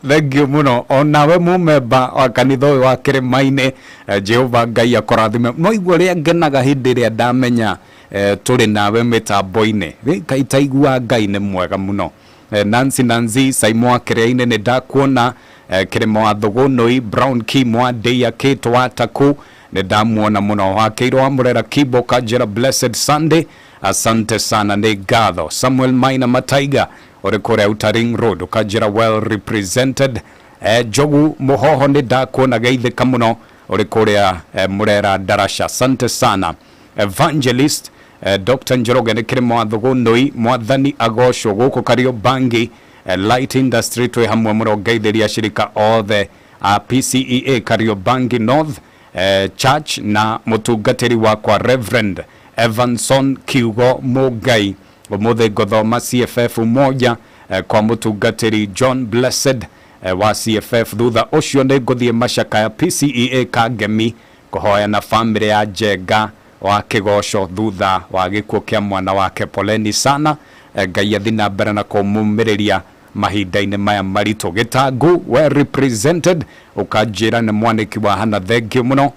Thengiũ mũno onawe mũmemba wa kanitha ũyũ wa Kĩrĩma-inĩ. Jehova Ngai akũrathime. No igua ũrĩa ngenaga hĩndĩ ĩrĩa ndamenya tũrĩ nawe mĩtambo-inĩ. Ngai taigua Ngai nĩ mwega mũno. Nancy Nancy Saimo wa Kĩrĩa-inĩ nĩ ndakuona. Kĩrĩma wa Thũgũnũi Brown Kim wa Ndeia Kate wa Taku nĩ ndamuona mũno. Wakĩirwo wa Mũrera Kibo Kanjĩra blessed Sunday. Asante sana nĩ ngatho. Samuel Maina Mataiga ũrĩ kũrĩa Outer Ring Road ũkanjĩra well represented. Njogu Mũhoho nĩ ndakuona geithĩka mũno ũrĩ kũrĩa Mũrera Ndarasha. Asante sana. Evangelist Dr. Njoroge nĩ Kĩrĩma wa Thũgũnũi mwathani agocwo gũkũ Kariobangi. Light Industry twĩ hamwe mũno ngeithĩria ashirika othe a PCEA Kariobangi North Church na mũtungatĩri wakwa Reverend Evanson Kiugo Mũngai. Ũmũthĩ ngũthoma CFF Umoja kwa mũtungatĩri John Blessed wa CFF. Thutha ũcio nĩ ngũthiĩ macakaya PCEA Kangemi kũhoya na famĩlĩ ya Njenga wa Kĩgoco thutha wa gĩkuũ kĩa mwana wake. Poleni sana. Ngai athi na mbere na kũmũmĩrĩria mahinda-inĩ maya maritũ. Gĩtangu well represented ũkanjĩra nĩ mwanĩki wa hana thengiũ mũno.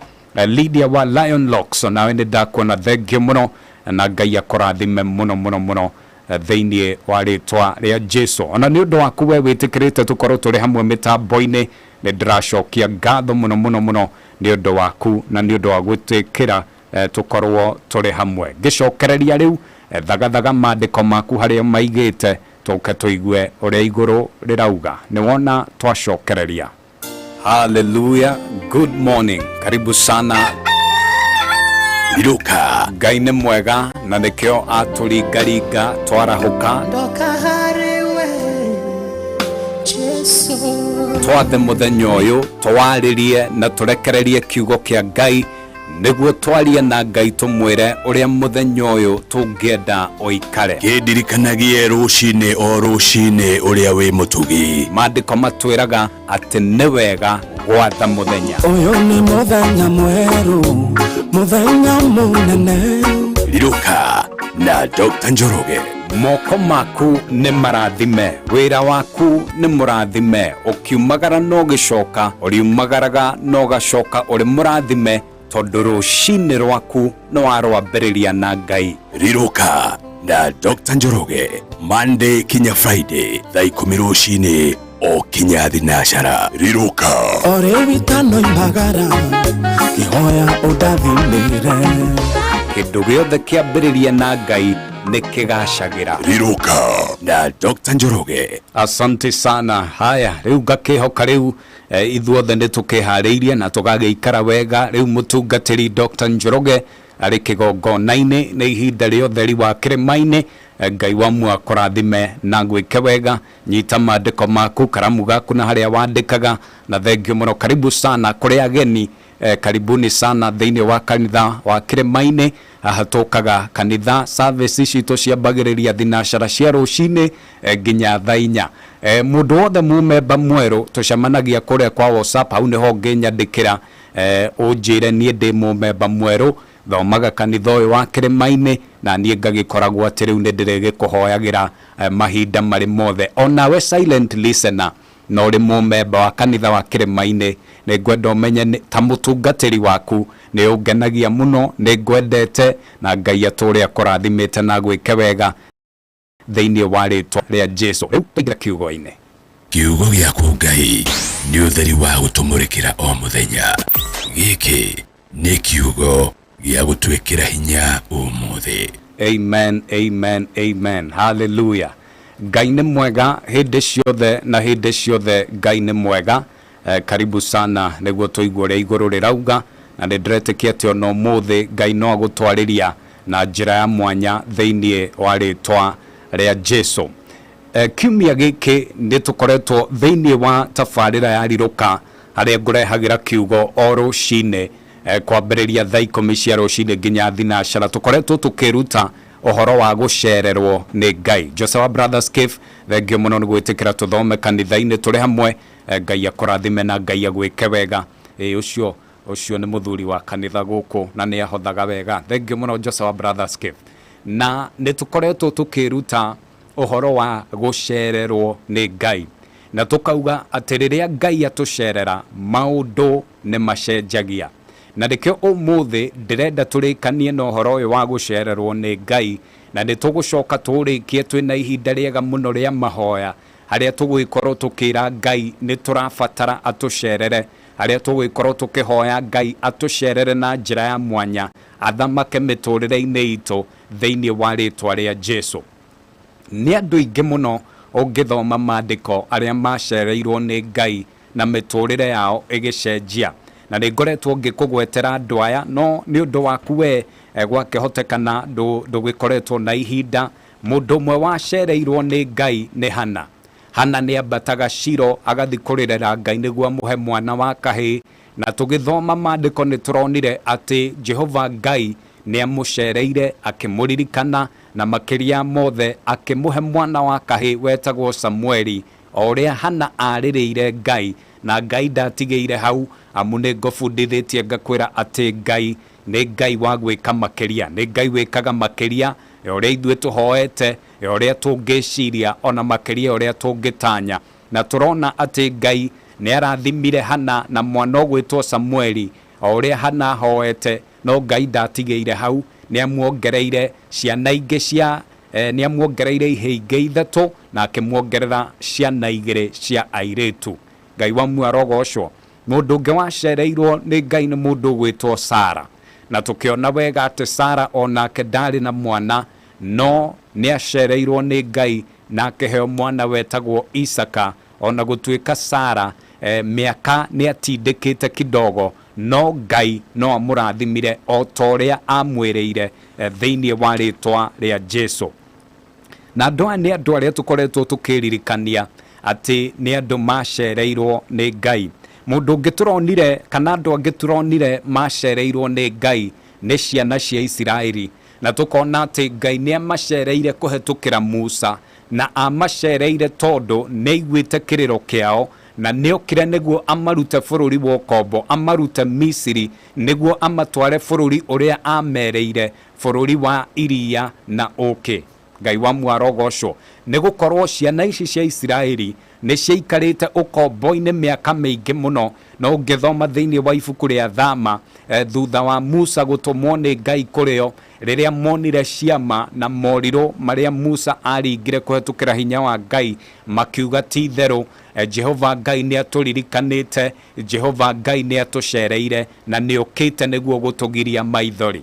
Lydia wa Lion Locks nawe nĩ ndakuona thengiũ mũno na Ngai akũrathime mũno mũno mũno thĩinĩ wa rĩtwa rĩa Jesu. Ona nĩ ũndũ waku we wĩtĩkĩrĩte tũkorwo tũrĩ hamwe mĩtambo-inĩ nĩ ndĩracokia ngatho mũno mũno mũno nĩ ũndũ waku na nĩ ũndũ wa gwĩtĩkĩra tũkorwo tũrĩ hamwe. Ngĩcokereria rĩu thagathaga maandĩko maku harĩa maigĩte tũke tũigue ũrĩa igũrũ rĩrauga. Nĩ wona twacokereria. Hallelujah. Good morning. Karibu sana. Rirũka. Ngai nĩ mwega na nĩkĩo atũringaringa twarahũka Ndoka harĩ we Jesu. Twathe mũthenya ũyũ twarĩrie na tũrekererie kiugo kĩa Ngai nĩguo twarie na Ngai tũmwĩre ũrĩa mũthenya ũyũ tũngĩenda ũikare. Kĩndirikanagie rũcinĩ o rũcinĩ ũrĩa wĩ mũtugi. Maandĩko matwĩraga atĩ nĩ wega gwatha mũthenya. Ũyũ nĩ mũthenya mwerũ, mũthenya mũnene. Rirũka na Dr. Njoroge. Moko maku nĩ marathime, wĩra waku nĩ mũrathime, ũkiumagara na ũgĩcoka, ũriumagaraga na ũgacoka ũrĩ mũrathime tondũ rũcinĩ rwaku nĩ warwambĩrĩria na Ngai. Rirũka na Dr. Njoroge Monday kinya Friday thaa 10 rũcinĩ o kinya thinacara. Rirũka. O rĩu itanoimagara, ngĩhoya ũndathimĩre. Kĩndũ gĩothe kĩambĩrĩria na Ngai nĩ kĩgacagĩra. Rirũka na Dr. Njoroge. Asante sana. Haya, rĩu ngakĩhoka rĩu ithuothe nĩ tũkĩharĩirie na tũgagĩikara wega. Rĩu mũtungatĩri Dr. Njoroge arĩ kĩgongona-inĩ nĩ ihinda rĩa ũtheri wa Kĩrĩma-inĩ. Ngai wa muoyo akũrathime na gwĩke wega. Nyita maandĩko maku, karamu gaku na harĩa wandĩkaga, na thengiũ mũno. Karibu sana kũrĩ ageni. Karibuni sana thĩinĩ wa kanitha wa Kĩrĩma-inĩ. Haha tũkaga kanitha service citũ ciambagĩrĩria thinacara cia rũcinĩ nginya thaa 4. Mũndũ wothe mũmemba mwerũ tũcemanagia kũrĩa kwa WhatsApp, hau nĩho ũngĩnyandĩkĩra ũnjĩre niĩ ndĩ mũmemba mwerũ thomaga kanitha ũyũ wa Kĩrĩma-inĩ, na niĩ ngagĩkoragwo atĩ rĩu nĩ ndĩrĩgĩkũhoyagĩra mahinda marĩ mothe. Onawe silent listener na ũrĩ mũmemba wa kanitha wa Kĩrĩma-inĩ, nĩ ngwenda ũmenye ta mũtungatĩri waku nĩ ũngenagia mũno, nĩ ngwendete na Ngai atũre akũrathimĩte na agwĩke wega thĩinĩ wa rĩtwa rĩa Jesu. Rĩu tũingĩre kiugo-inĩ. Kiugo gĩaku Ngai nĩ ũtheri wa gũtũmũrĩkĩra o mũthenya. Gĩkĩ nĩ kiugo gĩa gũtwĩkĩra hinya ũmũthĩ. Amen, amen, amen. Hallelujah. Ngai nĩ mwega hĩndĩ ciothe na hĩndĩ ciothe Ngai nĩ mwega. Karibu sana nĩguo tũigue ũrĩa igũrũ rĩrauga, na nĩ ndĩretĩkia atĩ ona ũmũthĩ Ngai no agũtwarĩria na njĩra ya mwanya thĩinĩ wa rĩtwa rĩa Jesu. Kiumia gĩkĩ nĩ tũkoretwo thĩinĩ wa tabarĩra ya Rirũka harĩa ngũrehagĩra kiugo o rũcinĩ kwambĩrĩria thaa 10 cia rũcinĩ nginya thinacara. Tũkoretwo tũkĩruta ũhoro wa gũcererwo nĩ Ngai. Jose wa Brothers Cave, thengio mũno nĩ gwĩtĩkĩra tũthome kanitha-inĩ tũrĩ hamwe. Ngai akũrathime na Ngai agwĩke wega. Ũcio ũcio nĩ mũthuri wa kanitha gũkũ na nĩ ahothaga wega. Thengio mũno Jose wa Brothers Cave. Na nĩ tũkoretwo tũkĩruta ũhoro wa gũcererwo nĩ Ngai. Na tũkauga atĩ rĩrĩa Ngai atũcerera, maũndũ nĩ macenjagia. Na nĩkĩo ũmũthĩ ndĩrenda tũrĩkanie na ũhoro ũyũ wa gũcererwo nĩ Ngai, na nĩ tũgũcoka tũũrĩkie twĩna ihinda rĩega mũno rĩa mahoya, harĩa tũgũgĩkorwo tũkĩra Ngai nĩ tũrabatara atũcerere, harĩa tũgũgĩkorwo tũkĩhoya Ngai atũcerere na njĩra ya mwanya, athamake mĩtũrĩre-inĩ itũ thĩinĩ wa rĩtwa rĩa Jesu. Nĩ andũ aingĩ mũno ũngĩthoma maandĩko arĩa macereirwo nĩ Ngai na mĩtũrĩre yao ĩgĩcenjia. Na nĩ ngoretwo ngĩkũgwetera andũ aya, no nĩ ũndũ waku we gwakĩhotekana ndũgĩkoretwo na ihinda. Mũndũ ũmwe wacereirwo nĩ Ngai nĩ Hana. Hana nĩ ambataga Shilo agathiĩ kũrĩrĩra Ngai nĩguo amũhe mwana wa kahĩĩ, na tũgĩthoma maandĩko nĩ tũronire atĩ Jehova Ngai nĩ amũcereire akĩmũririkana, na makĩria mothe akĩmũhe mwana wa kahĩĩ wetagwo Samueli, o ũrĩa Hana arĩrĩire Ngai, na Ngai ndatigĩire hau, amu nĩ ngũbundithĩtie ngakwĩra atĩ Ngai nĩ Ngai wa gwĩka makĩria, nĩ Ngai wĩkaga makĩria ya ũrĩa ithuĩ tũhoete, ya ũrĩa tũngĩciria, ona makĩria ya ũrĩa tũngĩtanya. Na tũrona atĩ Ngai nĩ arathimire Hana na mwana ũgwĩtwo Samueli, o ũrĩa Hana ahoete, no Ngai ndatigĩire hau, nĩ amuongereire ciana ingĩ cia nĩ amuongereire ihĩĩ ingĩ ithatũ, na akĩmuongerera ciana igĩrĩ cia airĩtu. Ngai wa muoyo arogocwo. Mũndũ ũngĩ wacereirwo nĩ Ngai nĩ mũndũ ũgwĩtwo Sara. Na tũkĩona wega atĩ Sara onake ndarĩ na mwana, no nĩ acereirwo nĩ Ngai na akĩheo mwana wetagwo Isaka. Ona gũtuĩka Sara mĩaka nĩ atindĩkĩte kidogo, no Ngai no amũrathimire o ta ũrĩa amwĩrĩire thĩinĩ wa rĩtwa rĩa Jesu. Na andũ aya nĩ andũ arĩa tũkoretwo tũkĩririkania atĩ nĩ andũ macereirwo nĩ Ngai. Mũndũ ũngĩ tũronire, kana andũ angĩ tũronire macereirwo nĩ Ngai nĩ ciana cia Isiraeli. Na tũkona atĩ Ngai nĩ amacereire kũhetũkĩra Musa, na amacereire tondũ nĩ aiguĩte kĩrĩro kĩao, na nĩ okire nĩguo amarute bũrũri wa ũkombo, amarute Misiri, nĩguo amatware bũrũri ũrĩa amereire, bũrũri wa iria na ũũkĩ. Ngai wa muoyo arogocwo. Nĩ gũkorwo ciana ici cia Isiraeli nĩ ciaikarĩte ũkombo-inĩ mĩaka mĩingĩ mũno. No ũngĩthoma thĩinĩ wa ibuku rĩa Thama, thutha wa Musa gũtũmwo nĩ Ngai kũrĩ o, rĩrĩa monire ciama na morirũ marĩa Musa aringire kũhetũkĩra hinya wa Ngai, makiuga ti itherũ Jehova Ngai nĩ atũririkanĩte, Jehova Ngai nĩ atũcereire, na nĩ okĩte nĩguo gũtũgiria maithori.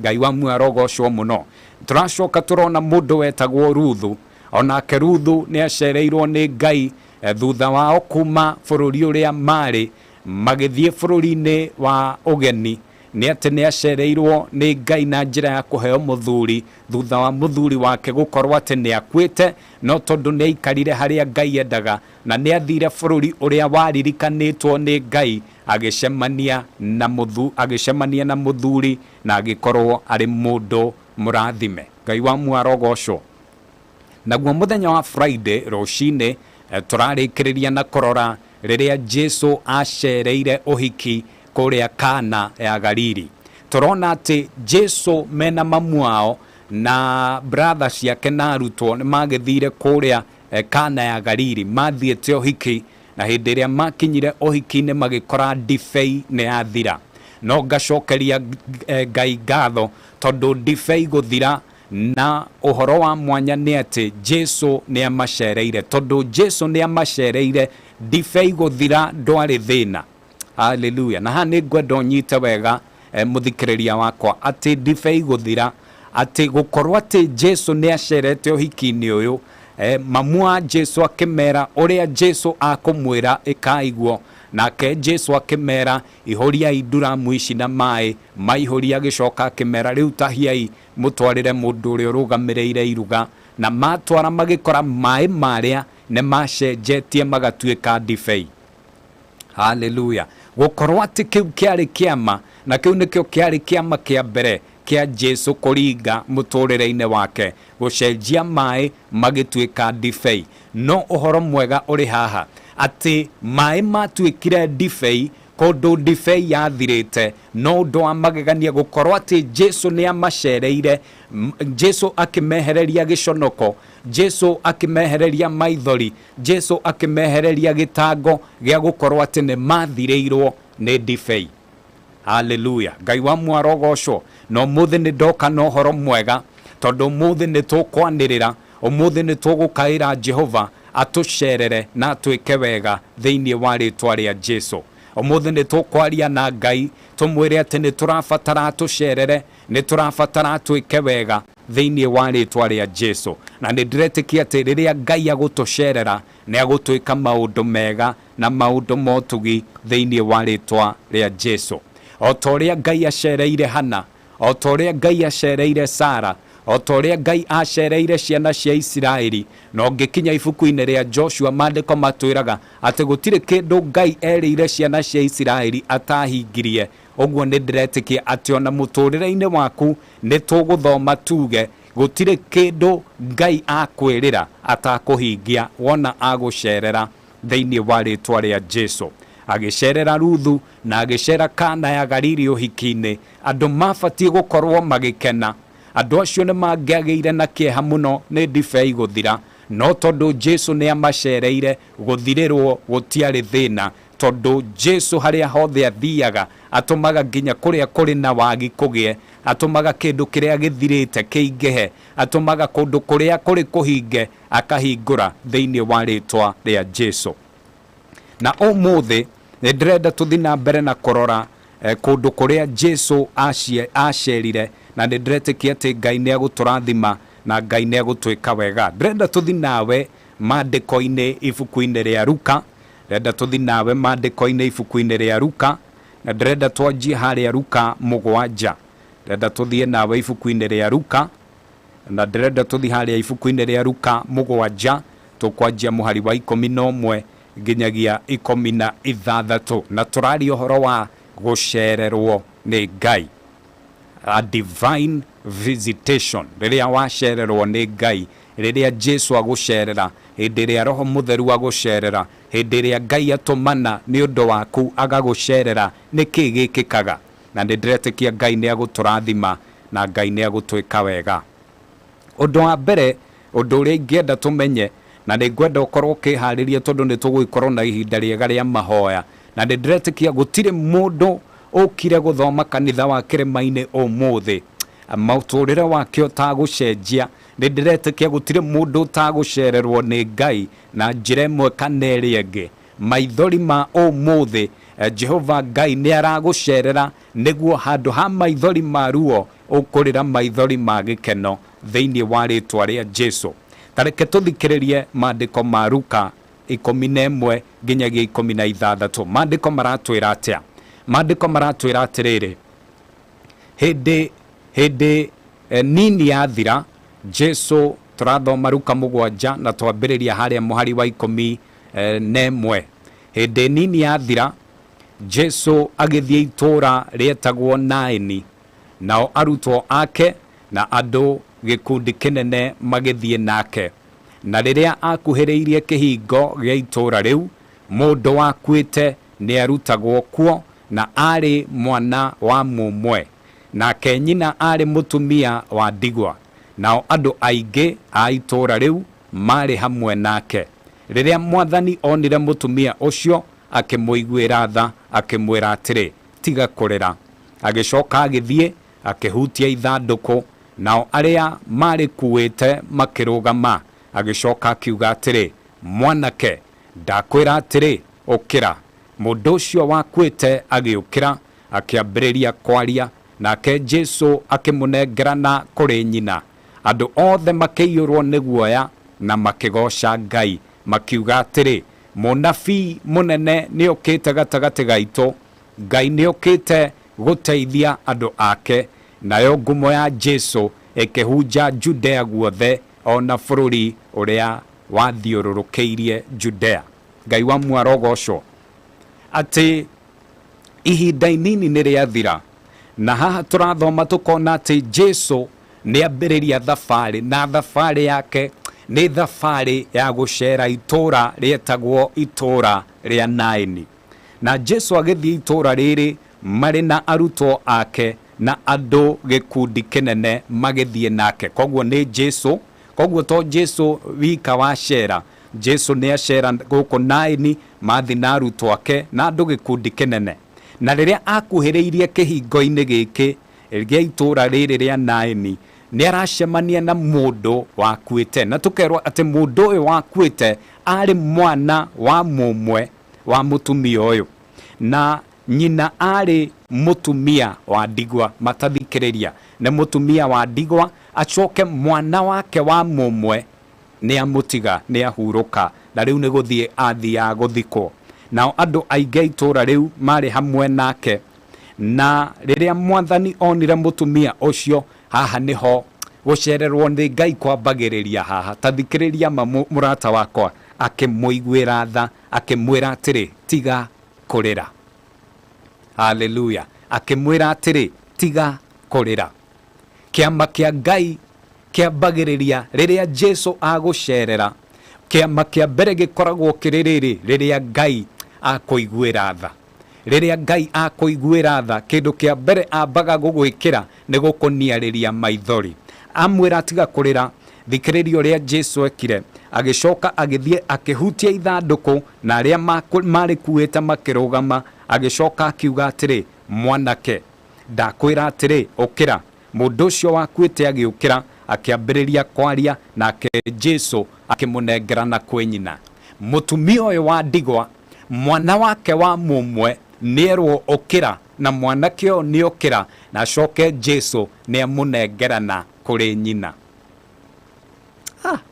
Ngai wa muoyo arogocwo mũno. Tũracoka tũrona mũndũ wetagwo Ruthu. Onake Ruthu nĩ acereirwo nĩ Ngai thutha wao kuma bũrũri ũrĩa marĩ magĩthiĩ bũrũri-inĩ wa ũgeni. Nĩ atĩ nĩ acereirwo nĩ Ngai na njĩra ya kũheo mũthuri thutha wa mũthuri wake gũkorwo atĩ nĩ akuĩte, no tondũ nĩ aikarire harĩa Ngai endaga na nĩ athire bũrũri ũrĩa waririkanĩtwo nĩ Ngai, agĩcemania na mũthu, agĩcemania na mũthuri na agĩkorwo arĩ mũndũ mũrathime. Ngai wa muoyo arogocwo. Naguo mũthenya wa Friday rũcinĩ tũrarĩkĩrĩria na kũrora rĩrĩa Jesu acereire ũhiki kũrĩa Kana ya Galili. Tũrona atĩ Jesu mena mamu wao na brother ciake na arutwo nĩ magĩthire kũrĩa Kana ya Galili, mathiĩte ũhiki, na hĩndĩ ĩrĩa makinyire ũhiki-inĩ magĩkora ndibei nĩ yathira. No ngacokeria Ngai ngatho tondũ ndibei gũthira, na ũhoro wa mwanya nĩ atĩ Jesu nĩ amacereire. Tondũ Jesu nĩ amacereire, ndibei gũthira ndwarĩ thĩna. Haleluya. Na haha nĩ ngwenda ũnyite wega mũthikĩrĩria wakwa, atĩ ndibei gũthira, atĩ gũkorwo atĩ Jesu nĩ acerete ũhiki-inĩ ũyũ, mamu wa Jesu akĩmera ũrĩa Jesu akũmwĩra ĩkaiguo, nake Jesu akĩmera ihũriai nduramu ici na maĩ, maihũria agĩcoka akĩmera rĩu tahiai mũtwarĩre mũndũ ũrĩa ũrũgamĩrĩire iruga, na matwara magĩkora maĩ marĩa nĩ macenjetie magatuĩka ndibei. Haleluya. Gũkorwo atĩ kĩu kĩarĩ kĩama, na kĩu nĩkĩo kĩarĩ kĩama kĩa mbere kĩa Jesu kũringa mũtũrĩre-inĩ wake, gũcenjia maĩ magĩtuĩka ndibei. No ũhoro mwega ũrĩ haha, atĩ maĩ matuĩkire ndibei Kũndũ ndibei yathirĩte. No ũndũ wa magegania gũkorwo atĩ Jesu nĩ amacereire, Jesu akĩmehereria gĩconoko, Jesu akĩmehereria maithori, Jesu akĩmehereria gĩtango gĩa gũkorwo atĩ nĩ mathirĩirwo nĩ ndibei. Haleluya! Ngai wa mwarogocwo. Na ũmũthĩ nĩ ndoka na ũhoro mwega, tondũ ũmũthĩ nĩ tũkwanĩrĩra, ũmũthĩ nĩ tũgũkaĩra Jehova atũcerere na atwĩke wega thĩinĩ wa rĩtwa rĩa Jesu. Ũmũthĩ nĩ tũkwaria na Ngai tũmwĩre atĩ nĩ tũrabatara atũcerere, nĩ tũrabatara atwĩke wega thĩinĩ wa rĩtwa rĩa Jesu. Na nĩ ndĩretĩkia atĩ rĩrĩa Ngai agũtũcerera nĩ agũtwĩka maũndũ mega na maũndũ ma ũtugi thĩinĩ wa rĩtwa rĩa Jesu. O ta ũrĩa Ngai acereire Hana, o ta ũrĩa Ngai acereire Sara, o ta ũrĩa Ngai acereire ciana cia Isiraeli, na ũngĩkinya ibuku-inĩ rĩa Joshua maandĩko matwĩraga atĩ gũtirĩ kĩndũ Ngai erĩire ciana cia Isiraeli atahingirie. Ũguo nĩ ndĩretĩkia atĩ ona mũtũrĩre-inĩ waku nĩ tũgũthoma tuge gũtirĩ kĩndũ Ngai akwĩrĩra atakũhingia wona agũcerera thĩinĩ wa rĩtwa rĩa Jesu. Agĩcerera Ruthu na agĩcera Kana ya Galili ũhiki-inĩ, andũ mabatiĩ gũkorwo magĩkena. Andũ acio nĩ mangĩagĩire na kĩeha mũno nĩ ndibei gũthira, no tondũ Jesu nĩ amacereire, gũthirĩrwo gũtiarĩ thĩna, tondũ Jesu harĩa hothe athiaga atũmaga nginya kũrĩa kũrĩ na wagi kũgĩe, atũmaga kĩndũ kĩrĩa gĩthirĩte kĩingĩhe, atũmaga kũndũ kũrĩa kũrĩ kũhinge akahingũra thĩinĩ wa rĩtwa rĩa Jesu. Na ũmũthĩ nĩ ndĩrenda tũthiĩ na mbere na kũrora kũndũ kũrĩa Jesu acerire, na nĩ ndĩretĩkia atĩ Ngai nĩ agũtũrathima na Ngai nĩ agũtwĩka wega. Ndĩrenda tũthiĩ nawe maandĩko-inĩ ibuku-inĩ rĩa Luka, ndĩrenda tũthiĩ nawe maandĩko-inĩ ibuku-inĩ rĩa Luka, na ndĩrenda twanjie harĩa Luka 7. Ndĩrenda tũthiĩ nawe ibuku-inĩ rĩa Luka, na ndĩrenda tũthiĩ harĩa ibuku-inĩ rĩa Luka 7, tũkwanjia mũhari wa 11 nginyagia 16, na tũraria ũhoro wa gũcererwo nĩ Ngai, a divine visitation. Rĩrĩa wacererwo nĩ Ngai, rĩrĩa Jesu agũcerera, hĩndĩ ĩrĩa Roho Mũtheru agũcerera, hĩndĩ ĩrĩa Ngai atũmana nĩ ũndũ waku agagũcerera, nĩ kĩĩ gĩkĩkaga? Na nĩ ndĩretĩkia Ngai nĩ agũtũrathima na Ngai nĩ agũtwĩka wega. Ũndũ wa mbere, ũndũ ũrĩa ingĩenda tũmenye, na nĩ ngwenda ũkorwo ũkĩharĩria tondũ nĩ tũgũgĩkorwo na ihinda rĩega rĩa mahoya, na nĩ ndĩretĩkia gũtirĩ mũndũ ũkire gũthoma kanitha wa kĩrĩma-inĩ ũmũthĩ mũtũrĩre wake ũtagũcenjia. Nĩ ndĩretĩkia gũtirĩ mũndũ ũtagũcererwo nĩ Ngai na njĩra ĩmwe kana ĩrĩa ĩngĩ. Maithori ma ũmũthĩ, Jehova Ngai nĩ aragũcerera nĩguo handũ ha maithori ma ruo ũkũrĩra maithori ma gĩkeno thĩinĩ wa rĩtwa rĩa Jesu. Ta reke tũthikĩrĩrie maandĩko ma Luka 11 nginyagia 16. Maandĩko maratwĩra atĩa? Maandĩko maratwĩra atĩrĩrĩ, hĩndĩ nini yathira, Jesu, tũrathoma Luka 7 na twambĩrĩria harĩa mũhari wa 11. Hĩndĩ nini yathira, Jesu agĩthiĩ itũũra rĩetagwo Naini, nao arutwo ake na andũ gĩkundi kĩnene magĩthiĩ nake. Na rĩrĩa akuhĩrĩirie kĩhingo gĩa itũũra rĩu, mũndũ wakuĩte nĩarutagwo kuo, na aarĩ mwana wa mũmwe, nake nyina aarĩ mũtumia wa ndigwa. Nao andũ aingĩ a itũũra rĩu maarĩ hamwe nake. Rĩrĩa Mwathani onire mũtumia ũcio, akĩmũiguĩra tha, akĩmwĩra atĩrĩ, Tiga kũrĩra. Agĩcoka agĩthiĩ, akĩhutia ithandũkũ, nao arĩa maarĩkuuĩte makĩrũgama. Agĩcoka akiuga atĩrĩ, Mwanake, ndakwĩra atĩrĩ, ũkĩra. Mũndũ ũcio wakuĩte agĩũkĩra, akĩambĩrĩria kwaria, nake Jesu akĩmũnengerana kũrĩ nyina. Andũ othe makĩiyũrwo nĩ guoya na makĩgooca Ngai, makiuga atĩrĩ, Mũnabii mũnene nĩokĩte gatagatĩ gaitũ, Ngai nĩokĩte gũteithia andũ ake. Nayo ngumo ya Jesu ĩkĩhunja Judea guothe, o na bũrũri ũrĩa wathiũrũrũkĩirie Judea. Ngai wa mwarogocwo. Atĩ ihinda inini nĩ rĩathira, na haha tũrathoma tũkona atĩ Jesu nĩ ambĩrĩria thabarĩ, na thabarĩ yake nĩ thabarĩ ya gũcera itũũra rĩetagwo itũũra rĩa Naini. Na Jesu agĩthiĩ itũũra rĩrĩ marĩ na arutwo ake na andũ gĩkundi kĩnene magĩthiĩ nake. Koguo nĩ Jesu, koguo to Jesu wika wacera, Jesu nĩ acera gũkũ Naini, mathi na arutwo ake na andũ gĩkundi kĩnene. Na rĩrĩa akuhĩrĩirie kĩhingo-inĩ gĩkĩ gĩa itũũra rĩrĩ rĩa Naini, nĩ aracemania na mũndũ wakuĩte, na tũkerwo atĩ mũndũ ũyũ wakuĩte arĩ mwana wa mũmwe wa mũtumia ũyũ, na nyina arĩ mũtumia wa ndigwa. Matathikĩrĩria, nĩ mũtumia wa ndigwa, acoke mwana wake wa mũmwe nĩ amũtiga, nĩ ahurũka, na rĩu nĩ gũthiĩ athiaga gũthikwo. Nao andũ aingĩ a itũũra rĩu marĩ hamwe nake. Na rĩrĩa Mwathani onire mũtumia ũcio, haha nĩho gũcererwo nĩ Ngai kwambagĩrĩria haha. Ta thikĩrĩria ma mũrata wakwa, akĩmũiguĩra tha, akĩmwĩra atĩrĩ, tiga kũrĩra. Haleluya. Akĩmwĩra atĩrĩ, tiga kũrĩra. Kĩama kĩa Ngai kĩambagĩrĩria rĩrĩa Jesu agũcerera. Kĩama kĩa mbere gĩkoragwo kĩrĩ rĩrĩ, rĩrĩa Ngai akũiguĩra tha. Rĩrĩa Ngai akũiguĩra tha, kĩndũ kĩa mbere ambaga gũgwĩkĩra nĩ gũkũniarĩria maithori. Amwĩra tiga kũrĩra, thikĩrĩria ũrĩa Jesu ekire. Agĩcoka agĩthiĩ akĩhutia ithandũkũ, na arĩa marĩkuĩte makĩrũgama. Agĩcoka akiuga atĩrĩ, mwanake, ndakwĩra atĩrĩ, ũkĩra. Mũndũ ũcio wakuĩte agĩũkĩra, akĩambĩrĩria kwaria, nake Jesu akĩmũnengerana kwĩ nyina. Mũtumia ũyũ wa ndigwa, mwana wake wa mũmwe nĩerwo ũkĩra, na mwanake ũyũ nĩokĩra, na acoke Jesu nĩamũnengerana kũrĩ nyina.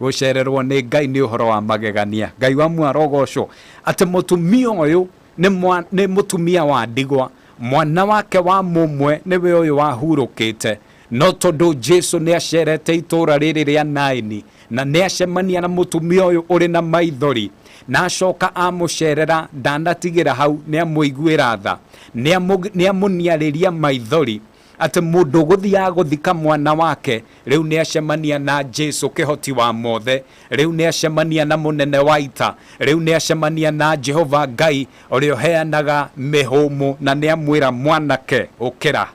Gũcererwo nĩ Ngai nĩ ũhoro wa magegania. Ngai wa muo arogocwo. Atĩ mũtumia ũyũ nĩ mũtumia wa ndigwa, mwana wake wa mũmwe nĩwe ũyũ wahurũkĩte, no tondũ Jesu nĩ acerete itũũra rĩrĩ rĩa Naini na nĩ acemania na mũtumia ũyũ ũrĩ na maithori, na acoka amũcerera, ndanatigĩra hau, nĩ amũiguĩra tha, nĩ amũniarĩria maithori, atĩ mũndũ ũgũthiaga gũthika mwana wake rĩu nĩ acemania na Jesu kĩhoti wa mothe, rĩu nĩ acemania na mũnene wa ita, rĩu nĩ acemania na Jehova Ngai ũrĩa ũheanaga mĩhũmũ, na nĩ amwĩra mwanake ũkĩra.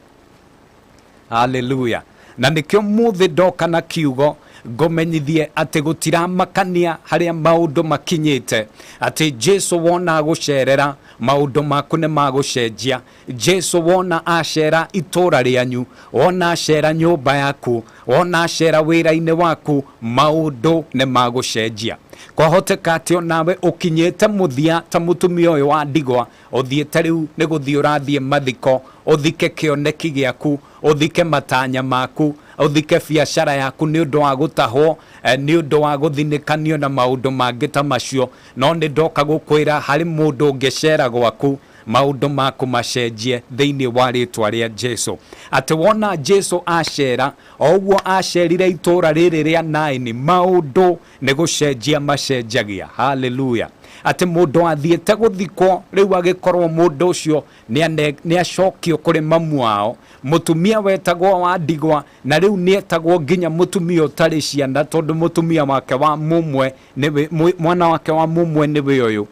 Haleluya. Na nĩkĩo mũthĩ ndoka na kiugo ngũmenyithie atĩ gũtiramakania harĩa maũndũ makinyĩte, atĩ Jesu wona agũcerera maũndũ maku nĩ magũcenjia. Jesu wona acera itũũra rĩanyu, wona acera nyũmba yaku, wona acera wĩra-inĩ waku, maũndũ nĩ magũcenjia. Kwahoteka atĩ onawe ũkinyĩte mũthia ta mũtumia ũyũ wa ndigwa, ũthiĩte rĩu nĩ gũthiĩ ũrathiĩ mathiko, ũthike kĩoneki gĩaku, ũthike matanya maku, ũthike biacara yaku nĩ ũndũ wa gũtahwo, nĩ ũndũ wa gũthinĩkanio na maũndũ mangĩ ta macio. No nĩ ndoka gũkwĩra harĩ mũndũ ũngĩcera gwaku, maũndũ maku macenjie thĩinĩ wa rĩtwa rĩa Jesu. Atĩ wona Jesu acera, o ũguo acerire itũũra rĩrĩ rĩa Naini, maũndũ nĩ gũcenjia macenjagia. Haleluya. Atĩ mũndũ athiĩte gũthikwo, rĩu agĩkorwo mũndũ ũcio nĩ acokio kũrĩ mamu wao, mũtumia wetagwo wa ndigwa, na rĩu nĩetagwo nginya mũtumia ũtarĩ ciana, tondũ mũtumia wake wa mũmwe nĩwe, mwana wake wa mũmwe nĩwe ũyũ.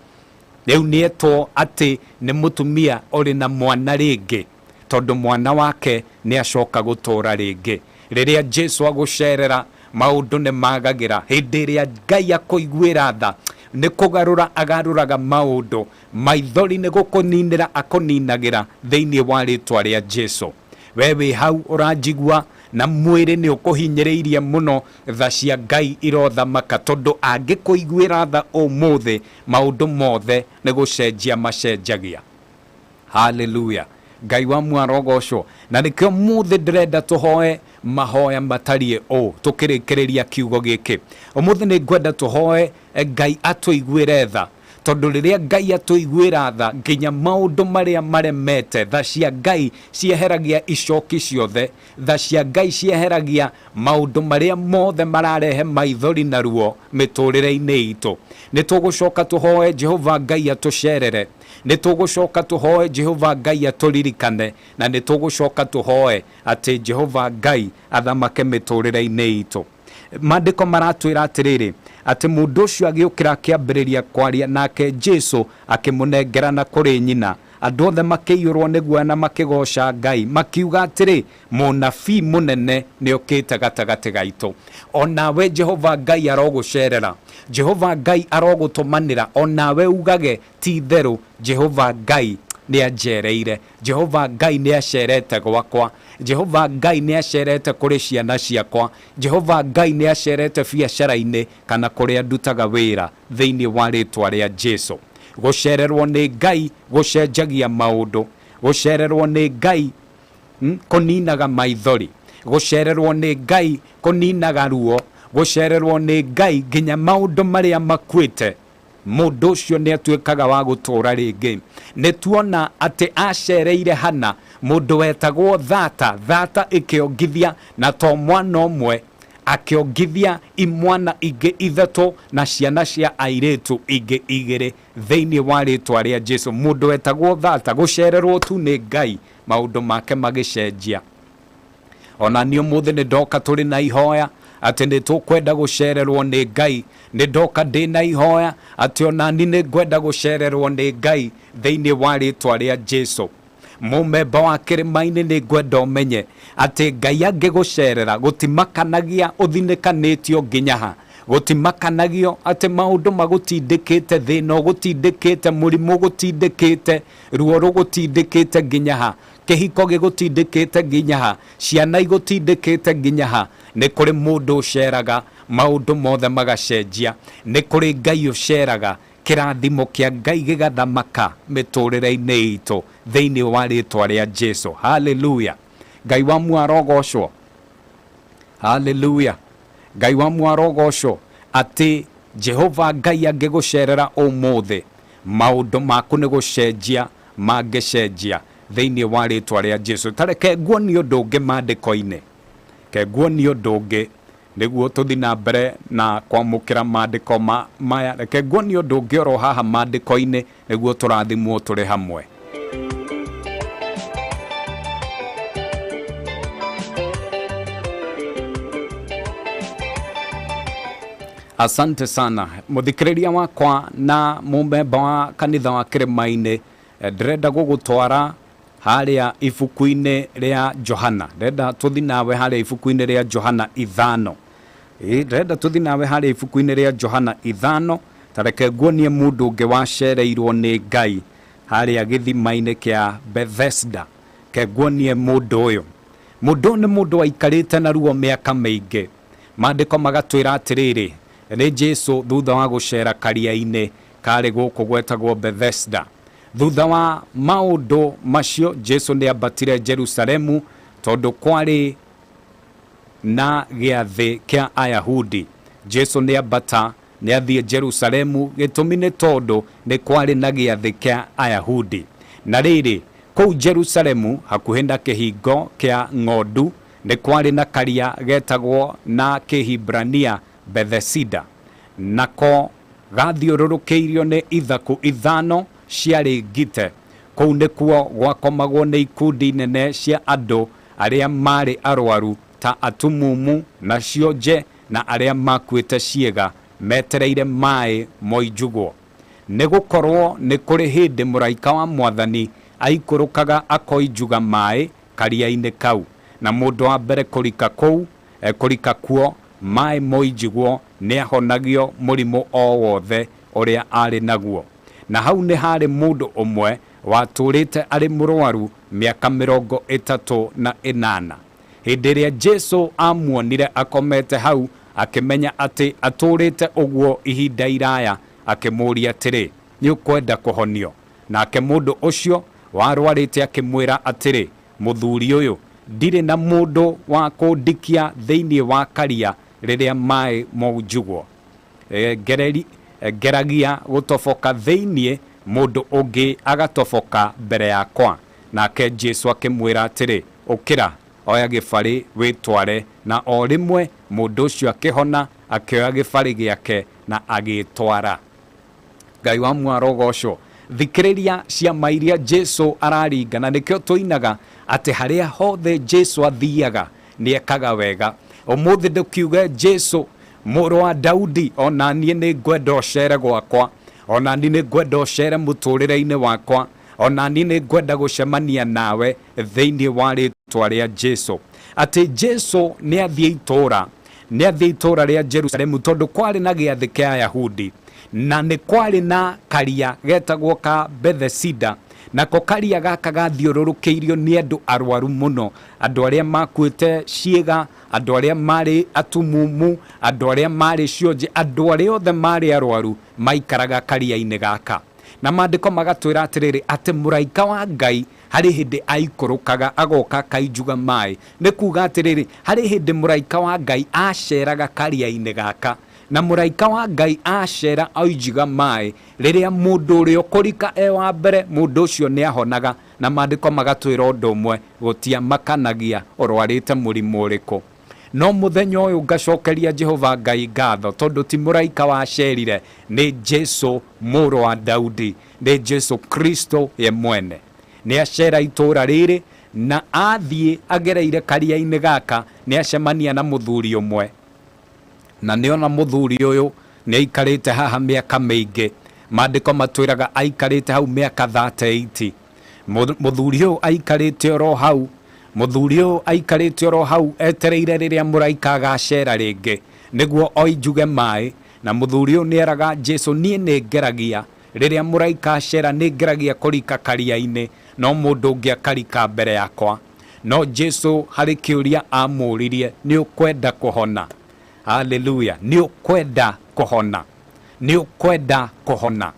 Rĩu nĩetwo atĩ nĩ mũtumia ũrĩ na mwana rĩngĩ, tondũ mwana wake nĩ acoka gũtũũra rĩngĩ. Rĩrĩa Jesu agũcerera, maũndũ nĩ magagĩra. Hĩndĩ ĩrĩa Ngai akũiguĩra tha, nĩ kũgarũra agarũraga maũndũ, maithori nĩ gũkũninĩra akũninagĩra thĩinĩ wa rĩtwa rĩa Jesu. We wĩ hau ũranjigua na mwĩrĩ nĩ ũkũhinyĩrĩirie mũno, tha cia Ngai irothamaka, tondũ angĩkũiguĩra tha ũmũthĩ, maũndũ mothe nĩ gũcenjia macenjagia. Haleluya. Ngai wa muo arogocwo. Na nĩkĩo mũthĩ ndĩrenda tũhoe mahoya matariĩ ũũ tũkĩrĩkĩrĩria kiugo gĩkĩ. Ũmũthĩ nĩ ngwenda tũhoe Ngai atũiguĩre tha, tondũ rĩrĩa Ngai atũiguĩra tha, nginya maũndũ marĩa maremete, tha cia Ngai cieheragia icoki ciothe, tha cia Ngai cieheragia maũndũ marĩa mothe mararehe maithori na ruo mĩtũrĩre-inĩ itũ. Nĩ tũgũcoka tũhoe Jehova Ngai atũcerere, nĩ tũgũcoka tũhoe Jehova Ngai atũririkane, na nĩ tũgũcoka tũhoe atĩ Jehova Ngai athamake mĩtũrĩre-inĩ itũ. Maandĩko maratwĩra atĩrĩrĩ, atĩ mũndũ ũcio agĩũkĩra akĩambĩrĩria kwaria, nake Jesu akĩmũnengerana kũrĩ nyina. Andũ othe makĩiyũrwo nĩ guoya na makĩgooca Ngai, makiuga atĩrĩ, Mũnabii mũnene nĩokĩte gatagatĩ gaitũ. O nawe Jehova Ngai arogũcerera. Jehova Ngai arogũtũmanĩra, o nawe ugage, ti itherũ Jehova Ngai nĩanjereire. Jehova Ngai nĩacerete gwakwa. Jehova Ngai nĩacerete kũrĩ ciana ciakwa. Jehova Ngai nĩacerete biacara-inĩ kana kũrĩa ndutaga wĩra, thĩinĩ wa rĩtwa rĩa Jesu. Gũcererwo nĩ Ngai gũcenjagia maũndũ. Gũcererwo nĩ Ngai kũninaga maithori. Gũcererwo nĩ Ngai kũninaga ruo. Gũcererwo nĩ Ngai nginya maũndũ marĩa makuĩte, mũndũ ũcio nĩ atuĩkaga wa gũtũũra rĩngĩ. Nĩ tuona atĩ acereire Hana, mũndũ wetagwo thata, thata ĩkĩongithia na to mwana ũmwe, akĩongithia imwana ingĩ ithatũ na ciana cia airĩtu ingĩ igĩrĩ thĩinĩ wa rĩtwa rĩa Jesu. Mũndũ wetagwo thata, gũcererwo tu nĩ Ngai, maũndũ make magĩcenjia. Ona niĩ ũmũthĩ nĩ ndoka tũrĩ na ihoya atĩ nĩ tũkwenda gũcererwo nĩ Ngai. Nĩ ndoka ndĩ na ihoya atĩ ona niĩ nĩ ngwenda gũcererwo nĩ Ngai thĩinĩ wa rĩtwa rĩa Jesu. Mũmemba wa kĩrĩma-inĩ nĩ ngwenda ũmenye atĩ Ngai angĩgũcerera gũtimakanagia ũthinĩkanĩtio nginya ha, gũtimakanagio atĩ maũndũ magũtindĩkĩte, thĩna ũgũtindĩkĩte, mũrimũ ũgũtindĩkĩte, ruo rũgũtindĩkĩte nginya ha, kĩhiko gĩgũtindĩkĩte nginya ha, ciana igũtindĩkĩte nginya ha. Nĩ kũrĩ mũndũ ũceraga maũndũ mothe magacenjia. Nĩ kũrĩ Ngai ũceraga kĩrathimo kĩa Ngai gĩgathamaka mĩtũrĩre-inĩ itũ thĩinĩ wa rĩtwa rĩa Jesu. Haleluya! Ngai wa muoyo arogocwo. Haleluya! Ngai wa muoyo arogocwo atĩ Jehova Ngai angĩgũcerera ũmũthĩ, maũndũ maku nĩ gũcenjia mangĩcenjia thĩinĩ wa rĩtwa rĩa Jesu. Ta reke nguonie ũndũ ũngĩ maandĩko-inĩ, reke nguonie ũndũ ũngĩ nĩguo tũthi na mbere na kwamũkĩra maandĩko maya. Reke nguonie ũndũ ũngĩ oro haha maandĩko-inĩ nĩguo tũrathimwo tũrĩ hamwe. Asante sana mũthikĩrĩria wakwa na mũmemba wa kanitha wa kĩrĩma-inĩ. Ndĩrenda gũgũtwara harĩa ibuku-inĩ rĩa Johana. Ndĩrenda tũthi nawe harĩa ibuku-inĩ rĩa Johana 5. Ndĩrenda tũthi nawe harĩa ibuku-inĩ rĩa Johana 5. Ta reke nguonie mũndũ ũngĩ wacereirwo nĩ Ngai harĩa gĩthima-inĩ kĩa Bethesda. Reke nguonie mũndũ ũyũ. Mũndũ ũyũ nĩ mũndũ waikarĩte na ruo mĩaka mĩingĩ. Maandĩko magatwĩra atĩrĩrĩ, nĩ Jesu thutha wa gũcera karia-inĩ karĩ gũkũ gwetagwo Bethesda. Thutha wa maũndũ macio Jesu nĩ ambatire Jerusalemu tondũ kwarĩ na gĩathĩ kĩa Ayahudi. Jesu nĩ ambata nĩ athiĩ Jerusalemu, gĩtũmi nĩ tondũ nĩ kwarĩ na gĩathĩ kĩa Ayahudi. Na rĩrĩ, kũu Jerusalemu hakuhĩ na kĩhingo kĩa ng'ondu nĩ kwarĩ na karia getagwo na Kĩhibrania Bethesida, nako gathiũrũrũkĩirio nĩ ithaku 5 ciarĩ ngite. Kũu nĩkuo gwakomagwo nĩ ikundi nene cia andũ arĩa maarĩ arwaru ta atumumu na cionje na arĩa makuĩte ciĩga, metereire maĩ moinjugwo. Nĩ gũkorwo nĩ kũrĩ hĩndĩ mũraika wa Mwathani aikũrũkaga akoinjuga maĩ karia-inĩ kau, na mũndũ wa mbere kũrika kũu, kũrika kuo maĩ moinjugwo nĩahonagio mũrimũ o wothe ũrĩa arĩ naguo. Na hau nĩ harĩ mũndũ ũmwe watũũrĩte arĩ mũrwaru mĩaka 38. Hĩndĩ ĩrĩa Jesu amuonire akomete hau, akĩmenya atĩ atũũrĩte ũguo ihinda iraya, akĩmũũria atĩrĩ, nĩ ũkwenda kũhonio? Nake mũndũ ũcio warwarĩte akĩmwĩra atĩrĩ, mũthuri ũyũ, ndirĩ na mũndũ wa kũndikia thĩinĩ wa karia rĩrĩa maĩ mounjugwo. Ngeragia gũtoboka thĩinĩ, mũndũ ũngĩ agatoboka mbere yakwa. Nake Jesu akĩmwĩra atĩrĩ, ũkĩra, oya gĩbarĩ wĩtware. Na o rĩmwe mũndũ ũcio akĩhona, akĩoya gĩbarĩ gĩake na agĩtwara. Ngai wa muoyo arogocwo. Thikĩrĩria ciama iria Jesu araringa, na nĩkĩo tũinaga atĩ harĩa hothe Jesu athiaga nĩekaga wega. Ũmũthĩ ndũkiuge Jesu mũrũ wa Daudi, ona niĩ nĩ ngwenda ũcere gwakwa, ona niĩ nĩ ngwenda ũcere mũtũrĩre-inĩ wakwa, ona niĩ nĩ ngwenda gũcemania nawe thĩinĩ wa rĩtwa rĩa Jesu. Atĩ Jesu nĩ athiĩ itũũra, nĩ athiĩ itũũra rĩa Jerusalemu tondũ kwarĩ na gĩathĩ kĩa Ayahudi, na nĩ kwarĩ na karia getagwo ka Bethesida. Nako karia gaka gathiũrũrũkĩirio nĩ andũ arwaru mũno, andũ arĩa makuĩte ciĩga, andũ arĩa marĩ atumumu, andũ arĩa marĩ cionje, andũ arĩa othe marĩ arwaru maikaraga karia-inĩ gaka. Na maandĩko magatwĩra atĩrĩrĩ, atĩ mũraika wa Ngai harĩ hĩndĩ aikũrũkaga agoka akainjuga maĩ. Nĩ kuga atĩrĩrĩ, harĩ hĩndĩ mũraika wa Ngai aceraga karia-inĩ gaka, na mũraika wa Ngai acera oinjuga maĩ, rĩrĩa mũndũ ũrĩa ũkũrika e wa mbere, mũndũ ũcio nĩ ahonaga. Na maandĩko magatwĩra ũndũ ũmwe, gũtiamakanagia ũrwarĩte mũrimũ ũrĩkũ. No mũthenya ũyũ ngacokeria Jehova Ngai ngatho, tondũ ti mũraika wacerire, nĩ Jesu mũrũ wa Daudi, nĩ Jesu Kristo ye mwene. Nĩ acera itũũra rĩrĩ, na athiĩ agereire karia-inĩ gaka, nĩ acemania na mũthuri ũmwe. Na nĩona mũthuri ũyũ nĩ aikarĩte haha mĩaka mĩingĩ. Maandĩko matwĩraga aikarĩte hau mĩaka 38. Mũthuri ũyũ aikarĩte oro hau, mũthuri ũyũ aikarĩte oro hau etereire rĩrĩa mũraika agacera rĩngĩ nĩguo oinjuge maĩ. Na mũthuri ũyũ nĩeraga Jesu, niĩ nĩ ngeragia rĩrĩa mũraika acera, nĩ ngeragia kũrika karia-inĩ, no mũndũ ũngĩ akarika mbere yakwa. No Jesu harĩ kĩũria amũririe, nĩ ũkwenda kũhona? Haleluya! Nĩ ũkwenda kũhona? Nĩ ũkwenda kũhona?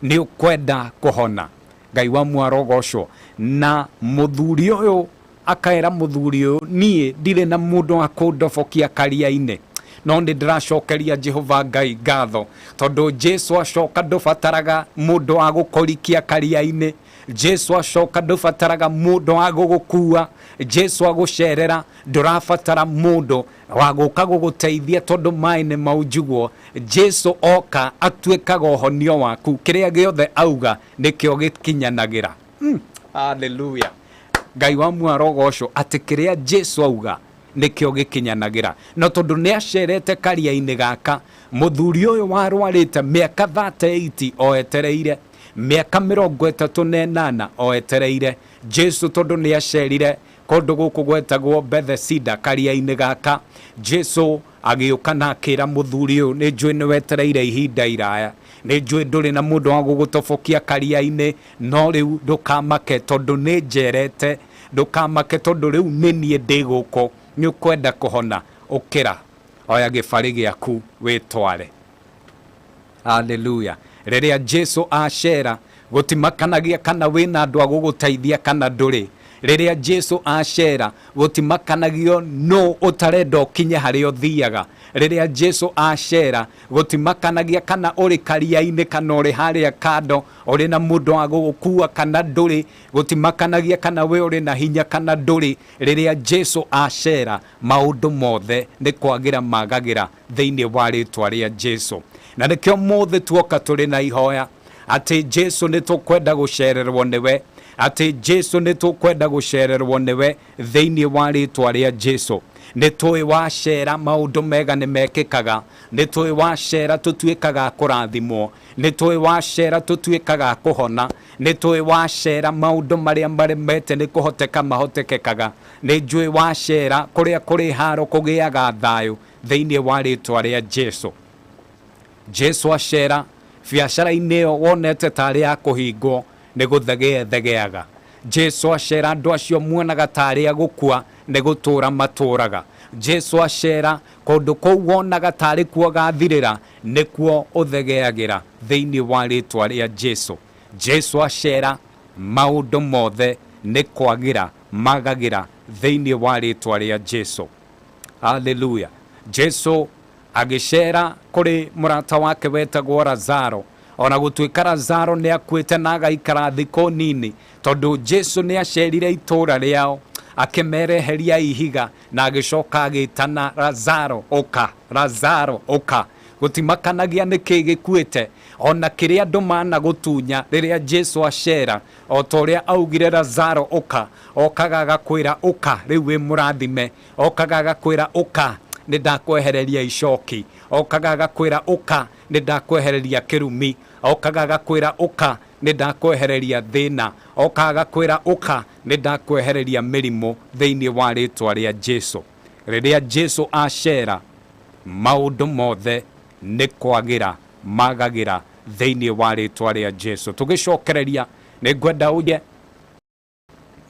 Nĩ ũkwenda kũhona? Ngai wa mwarogocwo. Na mũthuri ũyũ akaera mũthuri ũyũ, niĩ ndirĩ na mũndũ wa kũndobokia karia-inĩ, no nĩ ndĩracokeria Jehova Ngai ngatho, tondũ Jesu acoka ndũbataraga mũndũ wa gũkũrikia karia-inĩ. Jesu acoka ndũbataraga mũndũ wa gũgũkua. Jesu agũcerera ndũrabatara mũndũ wa gũka gũgũteithia, tondũ maĩ nĩ maunjugwo. Jesu oka atuĩkaga ũhonio waku, kĩrĩa gĩothe auga nĩkĩo gĩkinyanagĩra. Haleluya! Ngai wa mwarogocwo, atĩ kĩrĩa Jesu auga nĩkĩo gĩkinyanagĩra. No tondũ nĩ acerete karia-inĩ gaka, mũthuri ũyũ warwarĩte mĩaka 38 o etereire, mĩaka 38 o etereire Jesu, tondũ nĩ acerire kũndũ gũkũ gwetagwo Bethesida karia-inĩ gaka, Jesu agĩũka na akĩra mũthuri ũyũ, nĩ njũĩ nĩ wetereire ihinda iraya, nĩ njũĩ ndũrĩ na mũndũ wa gũgũtobokia karia-inĩ, no rĩu ndũkamake tondũ nĩ njerete, ndũkamake tondũ rĩu nĩ niĩ ndĩ gũkũ. Nĩ ũkwenda kũhona? Ũkĩra, oya gĩbarĩ gĩaku wĩtware. Haleluya! Rĩrĩa Jesu acera, gũtimakanagia kana wĩna andũ a gũgũteithia kana ndũrĩ. Rĩrĩa Jesu acera, gũtimakanagio nũ ũtarenda ũkinye harĩa ũthiaga. Rĩrĩa Jesu acera, gũtimakanagia kana ũrĩ karia-inĩ kana ũrĩ harĩa kando, ũrĩ na mũndũ wa gũgũkua kana ndũrĩ. Gũtimakanagia kana we ũrĩ na hinya kana ndũrĩ. Rĩrĩa Jesu acera, maũndũ mothe nĩ kwagĩra magagĩra thĩinĩ wa rĩtwa rĩa Jesu. Na nĩkĩo mũthĩ tuoka tũrĩ na ihoya atĩ Jesu nĩ tũkwenda gũcererwo nĩwe, atĩ Jesu nĩ tũkwenda gũcererwo nĩwe thĩinĩ wa rĩtwa rĩa Jesu. Nĩ tũĩ wacera maũndũ mega nĩ mekĩkaga, nĩ tũĩ wacera tũtuĩkaga kũrathimwo, nĩ tũĩ wacera tũtuĩkaga kũhona, nĩ tũĩ wacera maũndũ marĩa maremete nĩ kũhoteka mahotekekaga, nĩ njũĩ wacera kũrĩa kũrĩ haro kũgĩaga thayũ thĩinĩ wa rĩtwa rĩa Jesu. Jesu acera biacara-inĩ ĩyo wonete tarĩ ya kũhingwo nĩ gũthegea thegeaga. Jesu acera andũ acio muonaga tarĩ a gũkua nĩ gũtũra matũraga. Jesu acera kũndũ kũu wonaga tarĩ kuo gathirĩra nĩkuo ũthegeagĩra thĩinĩ wa rĩtwa rĩa Jesu. Jesu acera maũndũ mothe nĩ kwagĩra magagĩra thĩinĩ wa rĩtwa rĩa Jesu. Haleluya! Jesu agĩcera kũrĩ mũrata wake wetagwo Lazaro, ona gũtuĩka Lazaro nĩ akuĩte na agaikara thikũ nini, tondũ Jesu nĩ acerire itũũra rĩao akĩmereheria ihiga na agĩcoka agĩtana Lazaro ũka, Lazaro ũka. Gũtimakanagia nĩkĩ gĩkuĩte, ona kĩrĩa andũ mana gũtunya rĩrĩa Jesu acera, o ta ũrĩa augire Lazaro ũka, okaga agakwĩra ũka rĩu wĩ mũrathime, okaga agakwĩra ũka Nĩ ndakwehereria icoki. Okaga agakwĩra ũka, nĩ ndakwehereria kĩrumi. Okaga agakwĩra ũka, nĩ ndakwehereria thĩna. Okaga agakwĩra ũka, nĩ ndakwehereria mĩrimũ thĩinĩ wa rĩtwa rĩa Jesu. Rĩrĩa Jesu acera, maũndũ mothe nĩ kwagĩra magagĩra thĩinĩ wa rĩtwa rĩa Jesu. Tũgĩcokereria nĩ ngwenda ũje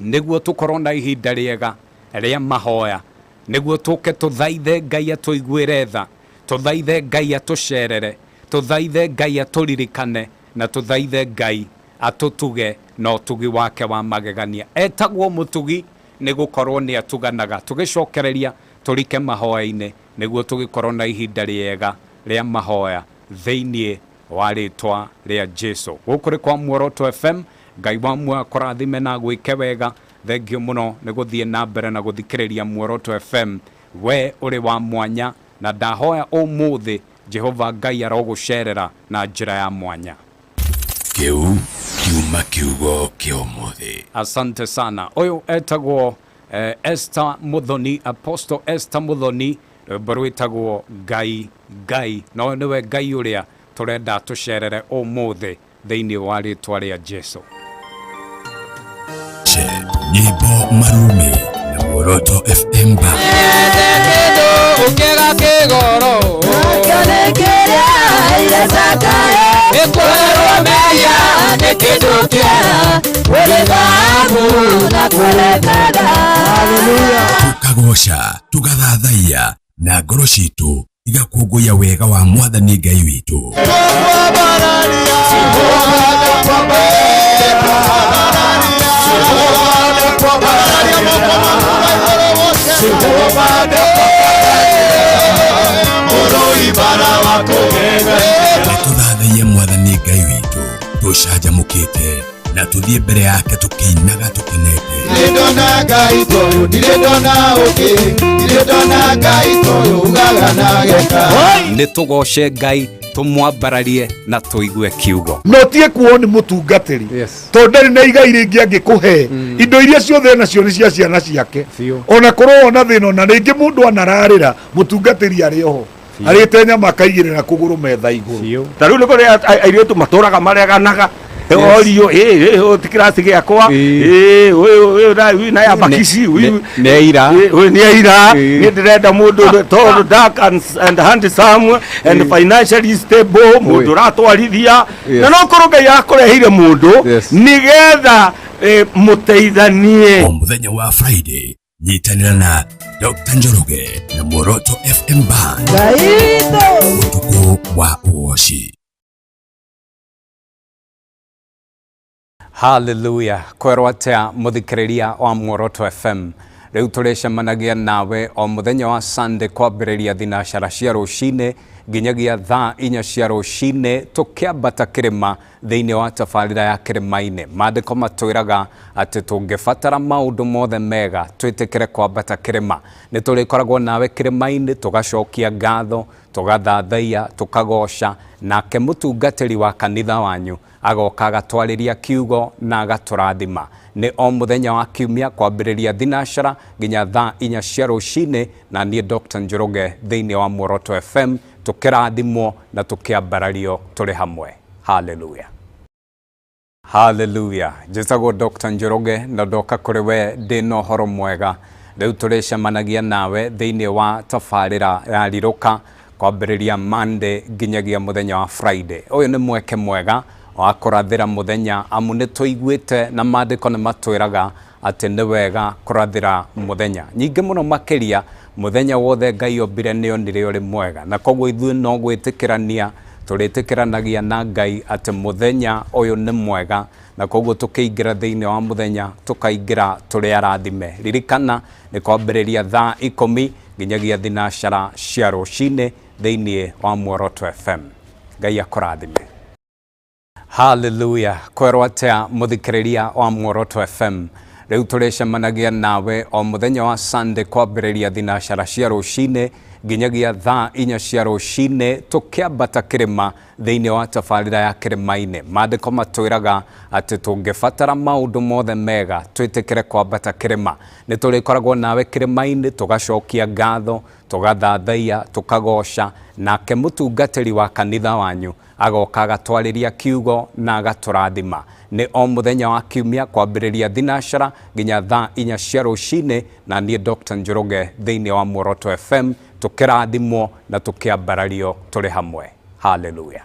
nĩguo tũkorwo na ihinda rĩega rĩa mahoya, nĩguo tũke tũthaithe Ngai atũiguĩre tha, tũthaithe Ngai atũcerere, tũthaithe Ngai atũririkane, na tũthaithe Ngai atũtuge na ũtugi wake wa magegania. Etagwo mũtugi nĩ gũkorwo nĩ atuganaga. Tũgĩcokereria tũrike mahoya-inĩ nĩguo tũgĩkorwo na ihinda rĩega rĩa mahoya thĩinĩ wa rĩtwa rĩa Jesu. Gũkũ nĩ kwa Muoroto FM. Ngai wa muoyo akũrathime na agwĩke wega. Thengio mũno nĩ gũthiĩ na mbere na gũthikĩrĩria Muoroto FM. We ũrĩ wa mwanya na ndahoya ũmũthĩ Jehova Ngai arogũcerera na njĩra ya mwanya. Kĩu kiuma kiugo kĩa ũmũthĩ. Asante sana. Ũyũ etagwo Esther Muthoni, Apostle Esther Muthoni, rwĩmbo rwĩtagwo Ngai Ngai. Na ũyũ nĩwe Ngai ũrĩa tũrenda tũcerere ũmũthĩ thĩinĩ wa rĩtwa rĩa Jesu. Che, nyĩmbo marumi na Muoroto FM ba. Tukagoca, tugathathaiya na ngoro citũ igakũngũiya wega wa Mwathani Ngai witũ. Nĩtũthathaiye Mwathani Ngai witũ tũcanjamũkĩte na tũthiĩ mbere yake tũkĩinaga tũkenete. Ndirĩ ndona Ngai toyũ, ndirĩ ndona ũngĩ, ndirĩ ndona Ngai toyũ ugaga na geka. Nĩ tũgoce Ngai, tũmwambararie na tũigue kiugo. No tie kuo nĩ mũtungatĩri. Yes. Tondũ ndarĩ na igai rĩngĩ angĩkũhe. Indo iria ciothe nacio nĩ cia ciana ciake. Biũ. Ona korwo wona thĩna, ona rĩngĩ mũndũ anararĩra mũtungatĩri arĩ oho arĩte nyama akaigĩrĩra kũgũrũ metha igũrũ. Biũ. Ta rĩu nĩ kũrĩ airĩtu matũraga mareganaga, orio ũyũ ti kĩraci gĩakwa, ũyũ ũyũ na ya bakici Nĩ aira. Ũyũ nĩ aira. Ĩĩ. Niĩ ndĩrenda mũndũ tall, dark and handsome and financially stable, mũndũ ũratwarithia. Na no korwo Ngai akũreheire mũndũ nĩgetha mũteithanie. O mũthenya wa Friday nyitanĩra na Dr. Njoroge na Muoroto FM Band ũtukũ wa ũgoci. Hallelujah. Kwerwo atĩa mũthikĩrĩria wa Muoroto FM. Rĩu tũrĩcemanagia nawe o mũthenya wa Sunday kwambĩrĩria thinacara cia rũcinĩ nginyagia thaa 4 cia rũcinĩ tũkĩambata kĩrĩma thĩinĩ wa tabarĩra ya kĩrĩma-inĩ. Maandĩko matwĩraga atĩ tũngĩbatara maũndũ mothe mega twĩtĩkĩre kwambata kĩrĩma. Nĩ tũrĩkoragwo nawe kĩrĩma-inĩ tũgacokia ngatho, tũgathathaiya, tũkagoca, nake mũtungatĩri wa kanitha wanyu agoka agatwarĩria kiugo na agatũrathima. Nĩ o mũthenya wa kiumia kwambĩrĩria thinacara nginya thaa 4 cia rũcinĩ, na niĩ Dr. Njoroge thĩinĩ wa Muoroto FM tũkĩrathimwo na tũkĩambarario tũrĩ hamwe. Hallelujah. Hallelujah. Njĩtagwo Dr. Njoroge na ndoka kũrĩ we ndĩ na ũhoro mwega. Rĩu tũrĩcemanagia nawe thĩinĩ wa tabarĩra ya Rirũka kwambĩrĩria Monday nginyagia mũthenya wa Friday. Ũyũ nĩ mweke mwega wa kũrathĩra mũthenya, amu nĩ tũiguĩte na maandĩko nĩ matwĩraga atĩ nĩ wega kũrathĩra mũthenya. Nyingĩ mũno makĩria mũthenya wothe Ngai ombire nĩ onire ũrĩ mwega, na koguo ithuĩ no gwĩtĩkĩrania tũrĩtĩkĩranagia na Ngai atĩ mũthenya ũyũ nĩ mwega, na koguo tũkĩingĩra thĩinĩ wa mũthenya tũkaingĩra tũrĩ arathime. Ririkana nĩ kwambĩrĩria thaa 10 nginyagia thinacara cia rũcinĩ thĩinĩ wa Muoroto FM. Ngai akũrathime. Hallelujah. Kwerwo atĩa mũthikĩrĩria wa Muoroto FM. Rĩu tũrĩcemanagia nawe o mũthenya wa Sunday kwambĩrĩria thinacara cia rũcinĩ Nginyagia thaa 4 cia rũcinĩ tũkĩambata kĩrĩma thĩinĩ wa tabarĩra ya kĩrĩma-inĩ. Maandĩko matwĩraga atĩ tũngĩbatara maũndũ mothe mega twĩtĩkĩre kwambata kĩrĩma. Nĩ tũrĩkoragwo nawe kĩrĩma-inĩ tũgacokia ngatho, tũgathathaiya, tũkagoca, nake mũtungatĩri wa kanitha wanyu agoka agatwarĩria kiugo na agatũrathima. Nĩ o mũthenya wa kiumia kwambĩrĩria thinacara nginya thaa 4 cia rũcinĩ, na niĩ Dr. Njoroge thĩinĩ wa Muoroto FM tũkĩrathimwo na tũkĩambarario tũrĩ hamwe. Hallelujah.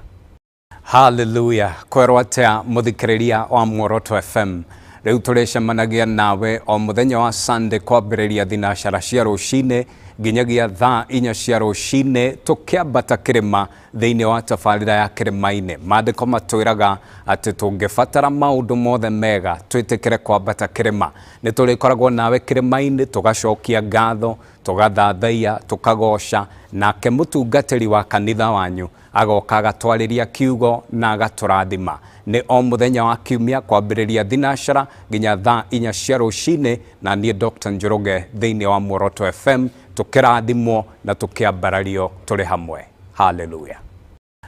Hallelujah. Kwerwo atĩa mũthikĩrĩria wa Muoroto FM. Rĩu tũrĩcemanagia nawe o mũthenya wa Sunday kwambĩrĩria thinacara cia rũcinĩ nginyagia thaa 4 cia rũcinĩ tũkĩambata kĩrĩma thĩinĩ wa tabarĩra ya kĩrĩma-inĩ. Maandĩko matwĩraga atĩ tũngĩbatara maũndũ mothe mega twĩtĩkĩre kwambata kĩrĩma. Nĩ tũrĩkoragwo nawe kĩrĩma-inĩ tũgacokia ngatho, tũgathathaiya, tũkagoca, nake mũtungatĩri wa kanitha wanyu agoka agatwarĩria kiugo na agatũrathima. Nĩ o mũthenya wa kiumia kwambĩrĩria thinacara nginya thaa 4 cia rũcinĩ, na niĩ Dr. Njoroge thĩinĩ wa Muoroto FM tũkĩrathimwo na tũkĩambarario tũrĩ hamwe. Hallelujah.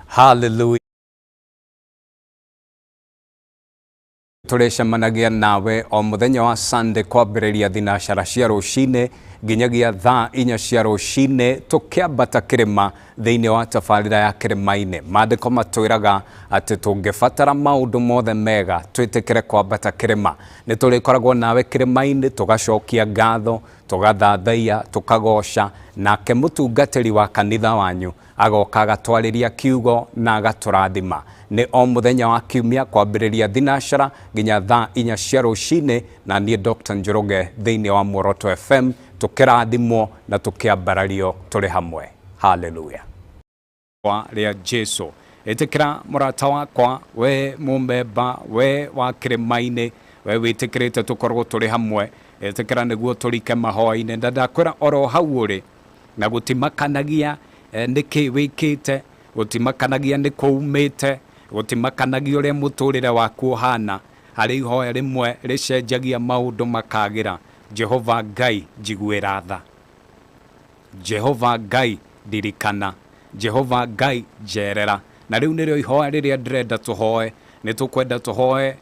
Hallelujah. Tũrĩcemanagia nawe o mũthenya wa Sunday kwambĩrĩria thinacara cia rũcinĩ nginyagia thaa 4 cia rũcinĩ tũkĩambata kĩrĩma thĩinĩ wa tabarĩra ya kĩrĩma-inĩ. Maandĩko matwĩraga atĩ tũngĩbatara maũndũ mothe mega twĩtĩkĩre kwambata kĩrĩma. Nĩ tũrĩkoragwo nawe kĩrĩma-inĩ tũgacokia ngatho, tũgathathaiya, tũkagoca, nake mũtungatĩri wa kanitha wanyu agoka agatwarĩria kiugo na agatũrathima. Nĩ o mũthenya wa kiumia kwambĩrĩria thinacara nginya thaa 4 cia rũcinĩ, na niĩ Dr. Njoroge thĩinĩ wa Muoroto FM tũkĩrathimwo na tũkĩambarario tũrĩ hamwe. Hallelujah. Wa rĩa Jesu. Ĩtĩkĩra mũrata wakwa, we mũmemba, we wa kĩrĩma-inĩ, we wĩtĩkĩrĩte tũkorwo tũrĩ hamwe. Ĩtĩkĩra nĩguo tũrike mahoya-inĩ. Na ndakwĩra oro hau ũrĩ, na gũtimakanagia nĩkĩ wĩkĩte, gũtimakanagia nĩ kũ umĩte, gũtimakanagia ũrĩa mũtũrĩre waku ũhana. Harĩ ihoya rĩmwe rĩcenjagia maũndũ makagĩra. Jehova Ngai njiguĩra tha. Jehova Ngai ndirikana. Jehova Ngai njerera. Na rĩu nĩrĩo ihoya rĩrĩa ndĩrenda tũhoe. Nĩ tũkwenda tũhoe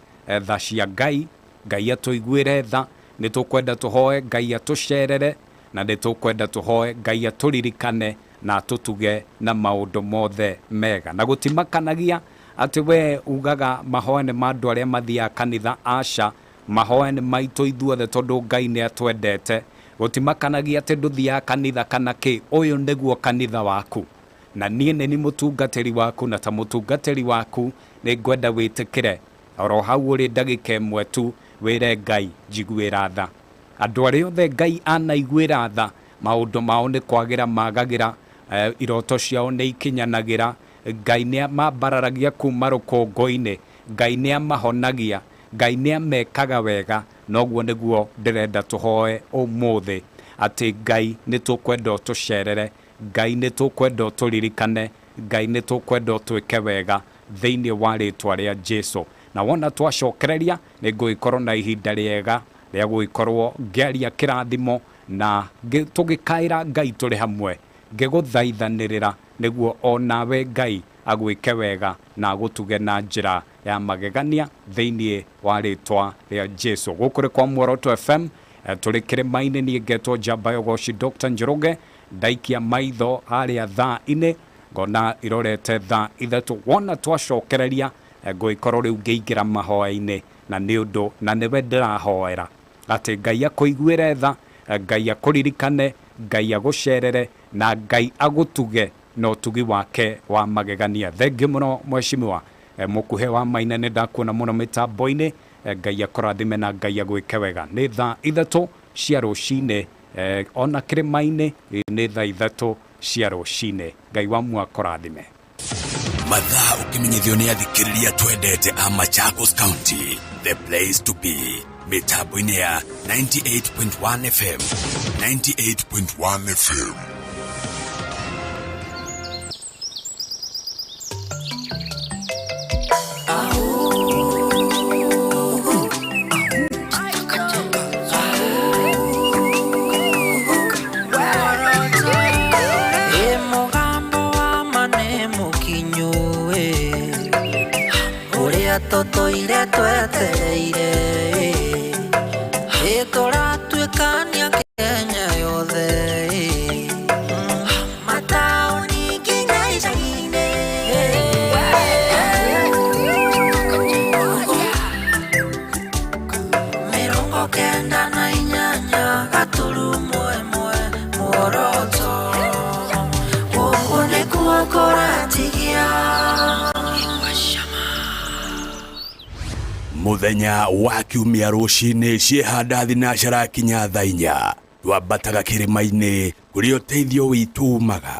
tha cia Ngai, Ngai atũiguĩre tha. Nĩ tũkwenda tũhoe Ngai atũcerere, na nĩ tũkwenda tũhoe Ngai atũririkane na atũtuge na maũndũ mothe mega. Na gũtimakanagia atĩ we ugaga mahoya nĩ ma andũ arĩa mathiaga kanitha, aca. Mahoya nĩ maitũ ithuothe tondũ Ngai nĩ atwendete. Gũtimakanagia atĩ ndũthiaga kanitha kana kĩ, ũyũ nĩguo kanitha waku. Na niĩ nĩ ni mũtungatĩri waku, na ta mũtungatĩri waku nĩ ngwenda wĩtĩkĩre oro hau ũrĩ ndagĩka ĩmwe tu wĩre Ngai njiguĩra tha. Andũ arĩa othe Ngai anaiguĩra tha, maũndũ mao nĩ kwagĩra magagĩra, iroto ciao nĩ ikinyanagĩra. Ngai nĩ amambararagia kuma rũkũngũ-inĩ, Ngai nĩ amahonagia, Ngai nĩ amekaga wega. Noguo nĩguo ndĩrenda tũhoe ũmũthĩ, atĩ Ngai nĩ tũkwenda ũtũcerere, Ngai nĩ tũkwenda ũtũririkane, Ngai nĩ tũkwenda ũtwĩke wega thĩinĩ wa rĩtwa rĩa Jesu. Na wona twacokereria nĩ ngũgĩkorwo na ihinda rĩega rĩa gũgĩkorwo ngĩaria kĩrathimo na tũgĩkaĩra Ngai tũrĩ hamwe, ngĩgũthaithanĩrĩra nĩguo onawe Ngai agwĩke wega na agũtuge na njĩra ya magegania thĩinĩ wa rĩtwa rĩa Jesu. Gũkũ nĩ kwa Muoroto FM, tũrĩ kĩrĩma-inĩ. Niĩ ngetwo Njamba ya Ũgoci Dr. Njoroge. Ndaikia maitho harĩa thaa-inĩ ngona irorete thaa 3. Wona twacokereria ngũgĩkorwo rĩu ngĩingĩra mahoya-inĩ, na nĩ ũndũ na nĩwe ndĩrahoera atĩ Ngai akũiguĩre tha, Ngai akũririkane, Ngai agũcerere, na Ngai agũtuge na ũtugi wake wa magegania. Thengiũ mũno mheshimiwa Mũkuhĩ wa Maina, nĩ ndakuona mũno mĩtambo-inĩ. Ngai akũrathime na Ngai agwĩke wega. Nĩ thaa 3 cia rũcinĩ, ona kĩrĩma-inĩ nĩ thaa 3 cia rũcinĩ. Ngai wa muoyo akũrathime. Mathaa ũkĩmenyithio nĩ athikĩrĩria twendete a Machakos County, the place to be, mĩtambo-inĩ ya 98.1 FM, 98.1 FM. ĩrĩa tũtũire twetereire. Ĩ tũratuĩkania Kenya yothe, mataũni nginya icagi-inĩ. 98.1 muoroto gũkũ nĩkuo kũratigia. Muthenya wa kiumia rũcinĩ ciĩhanda thinacara kinya thaa 4 twambataga kĩrĩma-inĩ kũrĩa ũteithio witũ umaga.